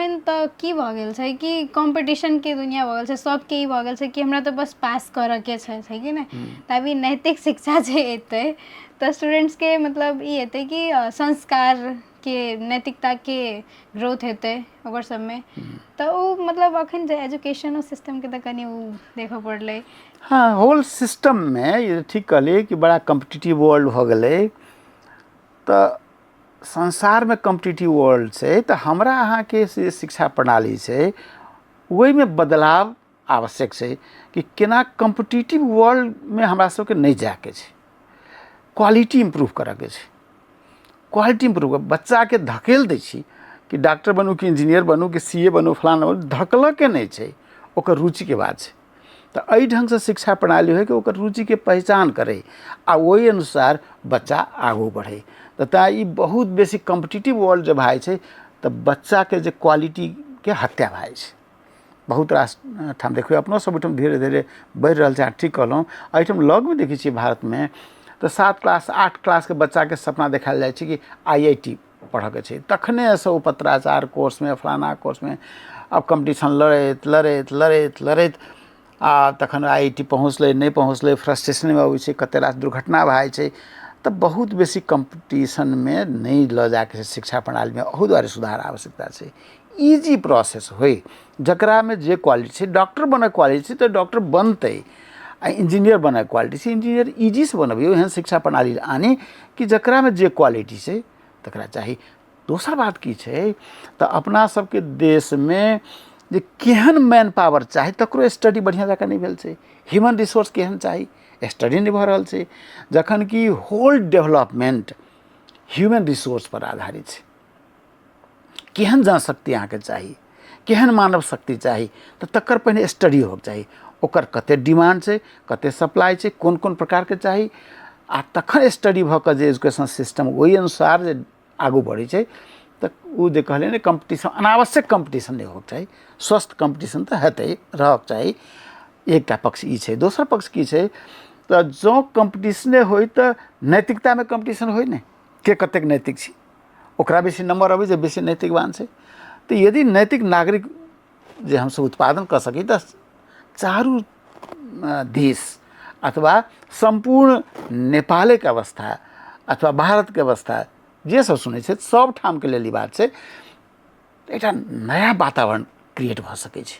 अखन तऽ की भऽ गेल छै कि कॉम्पिटिशनके दुनिया भऽ गेल छै। सबके ई भऽ गेल छै कि हमरा तऽ बस पास करऽके छै, छै कि नहि? तऽ अभी नैतिक शिक्षा जे एतै तऽ स्टूडेंट्सके मतलब ई हेतै कि संस्कारके, नैतिकताके ग्रोथ हेतै ओकर सबमे। तऽ ओ मतलब अखन जे एजुकेशनो सिस्टमके तऽ कनि ओ देखऽ पड़लै। हँ, होल सिस्टममे ई ठीक कहलियै कि बड़ा कम्पिटिटिव वर्ल्ड भऽ गेलै। तऽ संसारमे कम्पिटिटिव वर्ल्ड छै तऽ हमरा अहाँके से शिक्षा प्रणाली छै, ओहिमे बदलाव आवश्यक छै कि केना कम्पिटिटिव वर्ल्डमे हमरा सबके नहि जायके छै, क्वालिटी इम्प्रूव करऽके छै। क्वालिटी इम्प्रूव, बच्चाके धकेल दै छी कि डॉक्टर बनू कि इंजीनियर बनू कि सी ए बनू, फलाना बनू, धकलऽके नहि छै, ओकर रुचिके बात छै। तऽ एहि ढङ्गसँ शिक्षा प्रणाली होइ कि ओकर रुचिके पहिचान करै आ ओहि अनुसार बच्चा आगू बढ़ै। तऽ तैँ ई बहुत बेसी कम्पिटिटिव वर्ल्ड जे भए जाइ छै तऽ बच्चाके जे क्वालिटीके हत्या भए जाइ छै। बहुत रास ठाम देखबै, अपनो सब ओहिठाम धीरे धीरे बढ़ि रहल छै। अहाँ ठीक कहलहुँ, एहिठाम लगमे देखै छियै भारतमे तऽ 7 क्लास 8 क्लासके बच्चाके सपना देखायल जाइ छै कि आइ I T पढ़ऽके छै। तखनेसँ ओ पत्राचार कोर्समे, फलाना कोर्समे, आब कम्पटिशन लड़ैत लड़ैत लड़ैत लड़ैत आ तखन आइ I T पहुँचलै, नहि पहुँचलै, फ्रस्ट्रेशनमे अबै छै, कते रास दुर्घटना भए जाइ छै। तऽ बहुत बेसी कम्पटिशनमे नहि लऽ जाके छै। शिक्षा प्रणालीमे अहू दुआरे सुधार आवश्यकता छै, इजी प्रोसेस होइ, जकरामे जे क्वालिटी छै। डॉक्टर बनऽके क्वालिटी छै तऽ डॉक्टर बनतै आ इंजीनियर बनऽके क्वालिटी छै, इंजीनियर इजीसँ बनबियौ। एहन शिक्षा प्रणाली आनी कि जकरामे जे क्वालिटी छै तकरा चाही। दोसर बात की छै तऽ अपना सबके देशमे जे केहन मैन पावर चाही तकरो स्टडी बढ़िआँ जकाँ नहि भेल छै। ह्यूमन रिसोर्स केहन चाही, स्टडी नहि भऽ रहल छै, जखन कि होल डेवलपमेन्ट ह्यूमन रिसोर्सपर आधारित छै। केहन जनशक्ति अहाँके चाही, केहन मानव शक्ति चाही, तऽ तकर पहिने स्टडी होबक चाही, ओकर कते डिमांड छै, कते सप्लाई छै, कोन कोन प्रकारके चाही। आ तखन स्टडी भऽ कऽ जे एजुकेशन सिस्टम ओहि अनुसार जे आगू बढ़ै छै। तऽ ओ जे कहलियै ने, कम्पटिशन, अनावश्यक कम्पटिशन नहि होबक चाही, स्वस्थ कम्पटिशन तऽ हेतै, रहक चाही। एकटा पक्ष ई छै। दोसर पक्ष की छै तऽ जँ कम्पटिशने होइ तऽ नैतिकतामे कम्पटिशन होइ ने, के कतेक नैतिक छी, ओकरा बेसी नम्बर अबै जे बेसी नैतिकवान छै। तऽ यदि नैतिक नागरिक जे हमसब उत्पादन कऽ सकी तऽ चारू देश अथवा सम्पूर्ण नेपालेके अवस्था अथवा भारतके अवस्था, जे सब सुनै छै सब ठामके लेल ई बात छै, एकटा नया वातावरण क्रिएट भऽ सकै छै।